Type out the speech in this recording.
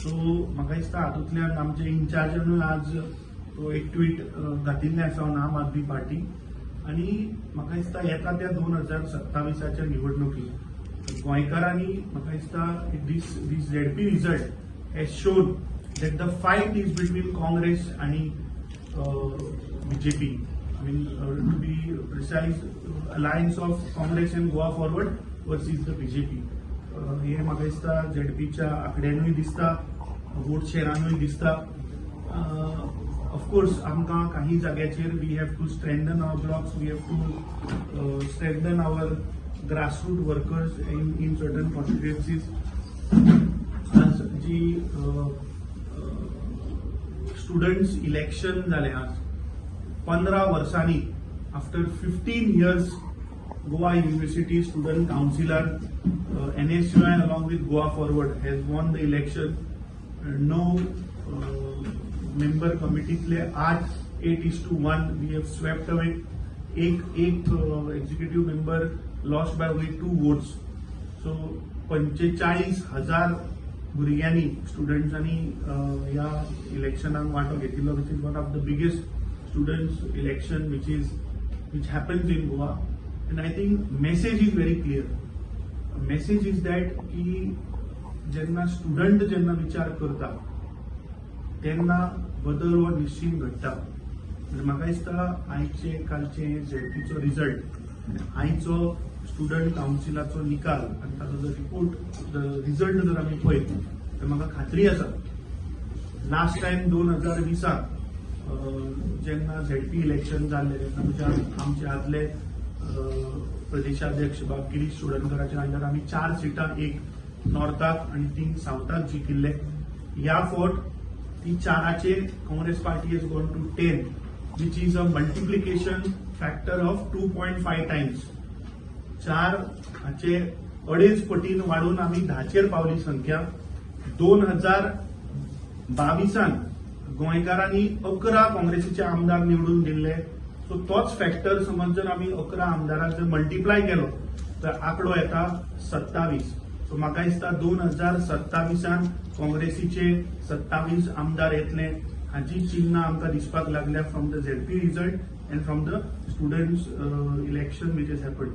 So म्हाका दिसता हातूंतल्यान आमचे इन्चार्जानूय आज एक ट्वीट घातिल्लें आसा ऑन आम आदमी पार्टी. आनी म्हाका दिसता येता त्या 2027च्या निवडणुकीत गोंयकारांनी, म्हाका दिसता, this ZP result has shown that the fight is between Congress आणि BJP. I mean, to be precise, alliance of Congress and Goa Forward versus the BJP. हे म्हाका दिसता झेडपीच्या आंकड्यानूय दिसता, वोट शेरानूय दिसता. ऑफकोर्स आमकां काही जाग्याचेर we have to strengthen our blocks, we have to strengthen our grassroot workers in certain constituencies. आज जी स्टुडंट्स इलेक्शन जालें, आज 15 वर्सांनी, after 15 years, Goa University Student कावन्सिलान NSUI along with Goa Forward has won the election. णव member कमिटीतले आठ, 8:1 we have swept away. एक एक executive member lost by only two votes. So 45,000 भुरग्यांनी, स्टुडंट्सांनी ह्या इलेक्शनाक वांटो घेतिल्लो, which is one of the biggest students election which happens in Goa. And I think message is very clear. Message is that की जेन्ना student जेन्ना विचार करता तेन्ना बदल हो निश्चित घडटा. आनी म्हाका दिसता आयचे कालचे झेडपीचो रिजल्ट, आयचो स्टुडंट कावन्सिलाचो निकाल आनी ताचो जर रिपोर्ट, रिजल्ट जर आमी पळयत तर म्हाका खात्री आसा, लास्ट टायम 2020त जेन्ना झेडपी इलेक्शन जाल्लें तेन्ना आमचे आदले प्रदेशाध्यक्ष बाब गिरीश चोडणकराच्या अंडर आमी चार सिटां, एक नॉर्थाक आनी तीन सावथाक जिखिल्ले. ह्या फावट ती चाराचेर Congress Party has gone to 10, which is a multiplication factor of 2.5 times. चार हाचे अडेच पटीन वाडून आमी 10चेर पावली संख्या. 2022न गोंयकारांनी 11 काँग्रेसीचे आमदार निवडून दिल्ले. सो तोच फॅक्टर समज जर आमी 11 आमदारांक जर मल्टिप्लाय केलो तर आंकडो येता 27. सो म्हाका दिसता 2027न काँग्रेसीचे 27 आमदार येतले हाची चिन्हां आमकां दिसपाक लागल्या from the ZP result and from the students election which is happen.